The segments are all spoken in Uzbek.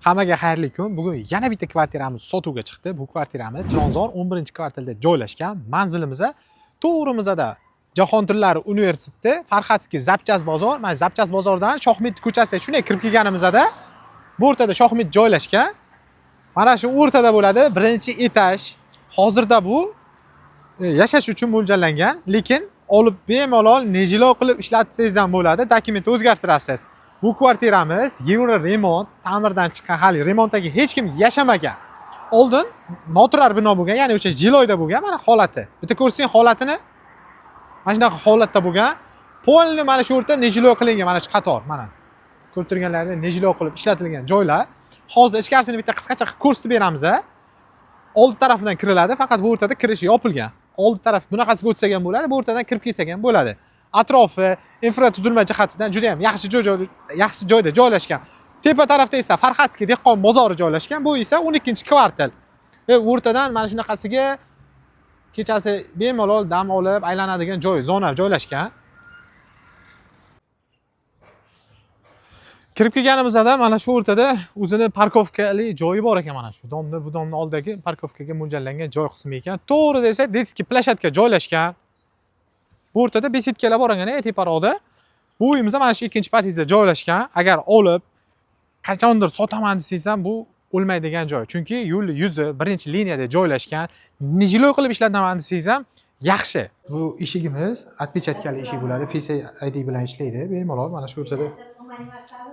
Hammaga xayrli kun. Bugun yana bitta kvartiramiz sotuvga chiqdi. Bu kvartiramiz Chilonzor 11-kvartalda joylashgan. Manzilimiz to'g'rimizda Jahon tillari universiteti, Farhadskiy запчасть bozor. Mana запчасть bozordan Shohmet ko'chasiga shunday kirib kelganimizda bu o'rtada Shohmet joylashgan. Mana shu o'rtada bo'ladi, birinchi etaj. Hozirda bu yashash uchun mo'ljallangan, lekin olib bemalol нежилой qilib ishlatsangiz ham bo'ladi, dokumentni o'zgartirasiz. Bu kvartiramiz евроремонт, ta'mirdan chiqqan, hali remontdagi hech kim yashamagan. Oldin noturar bino bo'lgan, ya'ni o'sha жилой da bo'lgan. Mana holati. Bitta ko'rsang holatini. Mana shunaqa holatda bo'lgan. Полный mana shu o'rta нежилой qilingan, mana shu qator, mana. Ko'rib turganlaringiz нежилой qilib ishlatilgan joylar. Hozir ichkarisini bitta qisqacha qilib ko'rsatib beramiz. Oldi tarafidan kiriladi, faqat bu o'rtada kirish yopilgan. Oldi taraf bunaqasiga o'tsak ham bo'ladi, bu o'rtadan kirib kelsak ham bo'ladi. Atrofi infratuzilma jihatidan juda ham yaxshi joy, yaxshi joyda joylashgan. Tepa tarafda esa Farhadskiy dehqon bozori joylashgan. Bu esa 12-kvartal. Ve o'rtadan mana shunaqasiga kechasi bemalol dam olib aylanadigan joy, zona joylashgan. Kirib kelganimizda mana shu o'rtada o'zini parkovkali joyi bor ekan mana shu domni, bu domni oldidagi parkovkaga mo'ljallangan joy qismi ekan. To'g'ri desa, детский площадка joylashgan. Bu o'rtada беседка lar bor ekan, teparoqda. Bu uyimiz mana shu ikkinchi podyezdda joylashgan. Agar olib qachondir sotaman desangiz ham bu o'lmaydigan joy. Chunki yo'l yuzi birinchi liniyada joylashgan. Нежилой qilib ishlataman desangiz ham yaxshi. Bu eshigimiz отпечатка li eshik bo'ladi. Face ID bilan ishlaydi. Bemalol mana shu o'rtada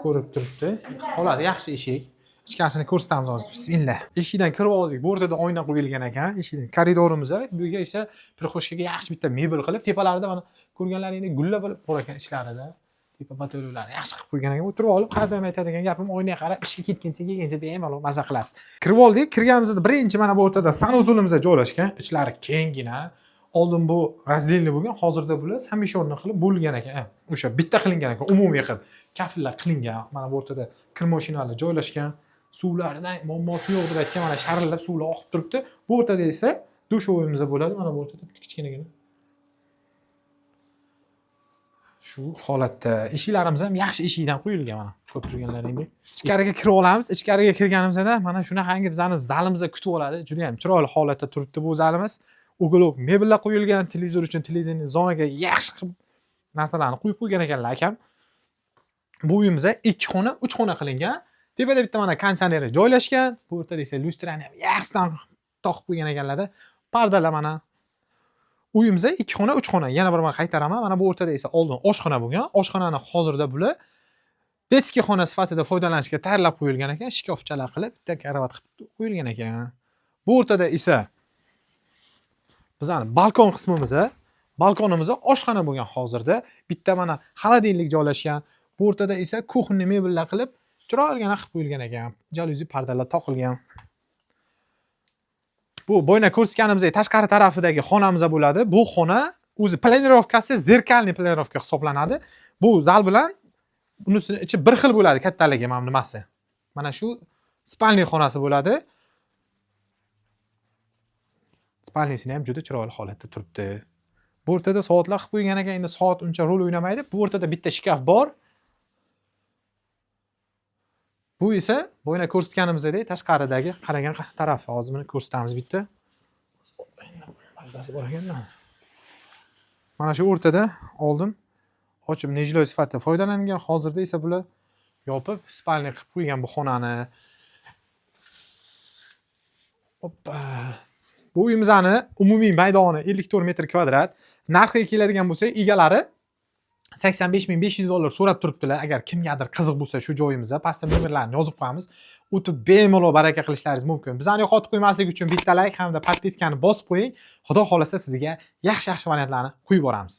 ko'rib turibdi. Holati yaxshi eshik. Ichkarisini ko'rsatamiz hozir. Bismillah. Eshikdan kirib oldik. Bu o'rtada oyna qo'yilgan ekan. Eshikdan koridorimiz, bu yerga esa прихожка ga yaxshi bitta mebel qilib, tepalarida mana ko'rganlaringdek gullar bo'lib bor ekan ichlarida. Tepa потолок larni yaxshi qilib qo'ygan ekan. O'tirib olib, har doim aytadigan gapim, oynaga qarab ishga ketguncha kelguncha bemalol maza qilasiz. Kirib oldik. Kirganimizda birinchi mana bu o'rtada санузел imiz joylashgan. Ichlari kenggina. Oldin bu раздельный bo'lgan, hozirda bular совмещенный qilib bo'lgan ekan. O'sha bitta qilingan ekan, umumiy qilib. Kafellar qilingan. Mana bu o'rtada kir mashinalar joylashgan. Suvlardan muammosi yo'q deb aytgan, mana sharillab suvlar oqib turibdi. Bu o'rtada esa душевой imiz bo'ladi. Mana bu o'rtada bitta kichkinagina. Shu holatda eshiklarimiz ham yaxshi eshikdan qo'yilgan, mana ko'rib turganlaringdek. Ichkariga kirib olamiz. Ichkariga kirganimizda mana shunaqangi bizani zalimiz kutib oladi. Juda ham chiroyli holatda turibdi bu zalimiz. Уголок mebellar qo'yilgan, televizor uchun televizorni zonaga yaxshi qilib narsalarni qo'yib qo'ygan ekanlar akam. Bu uyimizda 2 xona, 3 xona qilingan. Tepada bitta mana konditsioneri joylashgan. Bu o'rtada esa lyustrani ham yaxshidan toqib qo'ygan ekanlarda. Pardalar mana. Uyimizda 2 xona, 3 xona. Yana bir marta qaytaraman. Mana bu o'rtada esa oldin oshxona bo'lgan. Oshxonani hozirda bular детский xona sifatida foydalanishga tayyorlab qo'yilgan ekan. Shkafchalar qilib, bitta karavot qilib qo'yilgan ekan. Bu o'rtada esa bizani balkon qismimiz, balkonimizda oshxona bo'lgan hozirda. Bitta mana холодильник joylashgan. Bu o'rtada esa кухонный mebellar qilib, chiroyligina qilib qo'yilgan ekan. Jalyuzi pardalar toqilgan. Bu boyna ko'rsatganimizdek tashqari tarafidagi xonamiz bo'ladi. Bu xona o'zi планировка si зеркальный планировка hisoblanadi. Bu zal bilan unisini ichi bir xil bo'ladi kattaligi, mana nimasi. Mana shu спальный xonasi bo'ladi. Спальный sini ham juda chiroyli holatda turibdi. Bu o'rtada soatlar qilib qo'ygan ekan, endi soat uncha rol o'ynamaydi. Bu o'rtada bitta shkaf bor. Bu esa boyna ko'rsatganimizdek tashqaridagi qaragan tarafi. Hozir buni ko'rsatamiz bitta. Pardasi bor ekanda. Mana shu o'rtada oldin ochib нежилой sifatida foydalangan. Hozirda esa bular yopib спальный qilib qo'ygan bu xonani. Hoppa. Bu uyimizni umumiy maydoni 54 metr kvadrat. Narxiga keladigan bo'lsak, egalari 85 500 dollar so'rab turibdilar. Agar kimgadir qiziq bo'lsa shu joyimizda pastda nomerlarni yozib qo'yamiz. O'tib bemalol baraka qilishlaringiz mumkin. Bizani yo'qotib qo'ymaslik uchun bitta like hamda подписка ni bosib qo'ying. Xudo xolasa sizga yaxshi-yaxshi variantlarni qo'yib boramiz.